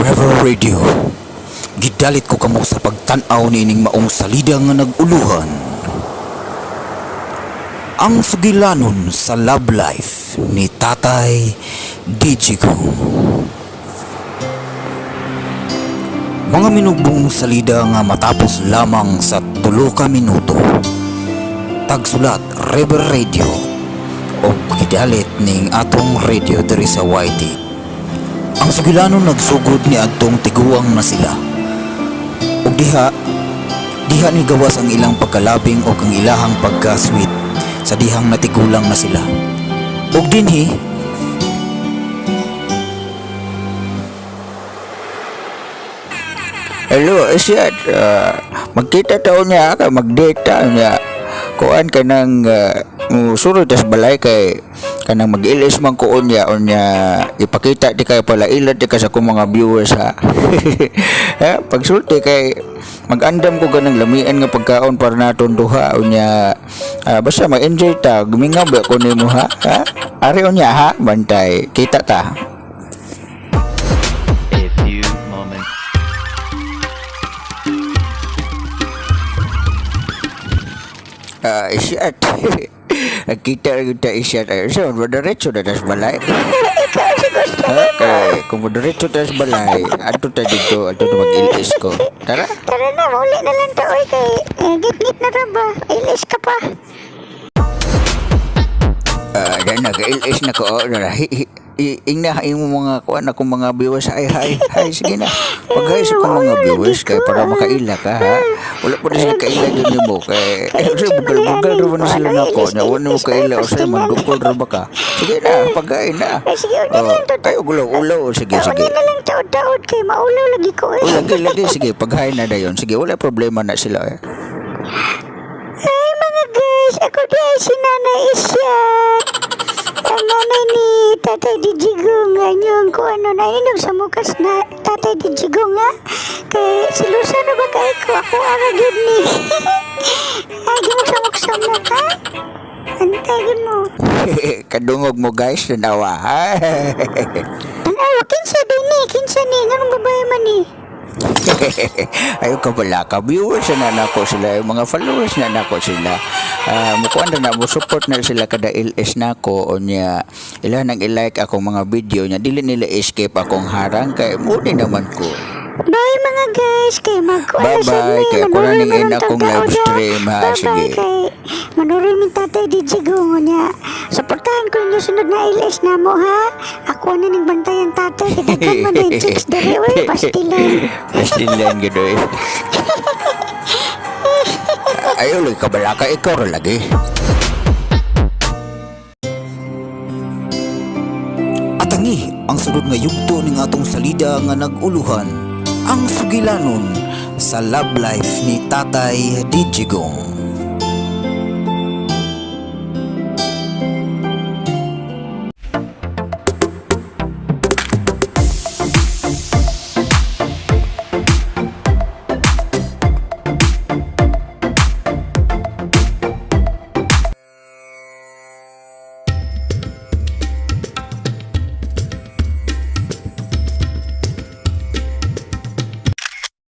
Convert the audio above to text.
River Radio. Gidalit ko kamo sa pagtan-aw niining maong salida nga nag-uluhan. Ang sugilanon sa love life ni Tatay Dijigo. Mga minugbong salida nga matapos lamang sa 3 ka minuto. Tagsulat River Radio o gidalit ning atong radio diri sa YT. Ang sugilanon nagsugod ni adtong tiguang na sila. Ug diha diha ni gawas ang ilang pagkalabing og ang ilahang pagka-sweet sa dihang natigulang na sila. Ug dinhi Hello, Isyat. Magkita taon niya ka, mag-date ta niya. Kuan ka ng musurot tas balay kay kanang mag-ilis man ko unya unya ipakita di kay pala ilat di ka sa akong mga viewers ha. Ha, pagsulti kay mag-andam ko ganang lamian nga pagkaon para naton duha unya, basta ma-enjoy ta gumingaw ba ko nimo ha, ha? Ari unya ha, bantay kita ta. A few moments. Isyat. Nagkita rin ta isyat. Ay, so, diretso na tas balay. Ha? Kay, kung diretso tas balay, adto ta dito, adto ta mag-ilis ko. Tara. Tara na, mauli na lang ta, oy, kay gitgit na ra ba? Ilis ka pa. Ah, na, ka-ilis na ko. Oh, na, hi, hi, ingna imo mga kuan akong mga viewers. Hi, hi, hi, sige na. Pag-hi sa akong mga viewers kay para makaila ka ha. Wala pa na sila kaila dun nimo kay eh, bugal-bugal ra ba na sila nako. Nya wala mo kaila o sa mandukol ra ba ka. Sige na, pag-hi na. Ay, sige, una Oh, lang to. ay, ulaw, sige, sige. Una na lang taod-taod kay maulaw lagi ko eh. O, lagi, lagi, sige, pag-hi na dayon. Sige, wala problema na sila eh. Ay mga guys, ako di si Nanay Isya. Ang nanay ni Tatay Dijigo nga inyong ko ano na inog sa mukas na Tatay Dijigo nga. Kay silusa na ba kay ko? Ako ara gyud ni. Ay, gimuksa-muksa mo ha? Antay gyud mo. Kadungog mo guys, nanawa. Tanawa, kinsa din ni, kinsa ni, nganong babae man ni? Ayaw ka pala ka viewers na nako sila, yung mga followers na nako sila. Mukuan na na mo support na sila kada LS nako o niya ila nang i-like akong mga video niya dili nila escape akong harang kay muni naman ko. Bye mga guys, kay magkuha Bye-bye, kay ako na ning in akong live stream, ha, Bye-bye sige. kay manuroy mi Tatay DJ Gungo niya. Suportahan ko inyo sunod na LS na mo ha. Ako na ning bantayan tatay kay daghan man na yung chicks diri oy pastilan. Pastilan gid oy. Ayaw lang kabala ka ikaw ra lagi. Atangi ang sunod nga yugto ning atong salida nga nag-uluhan. Ang sugilanon sa love life ni Tatay Dijigong.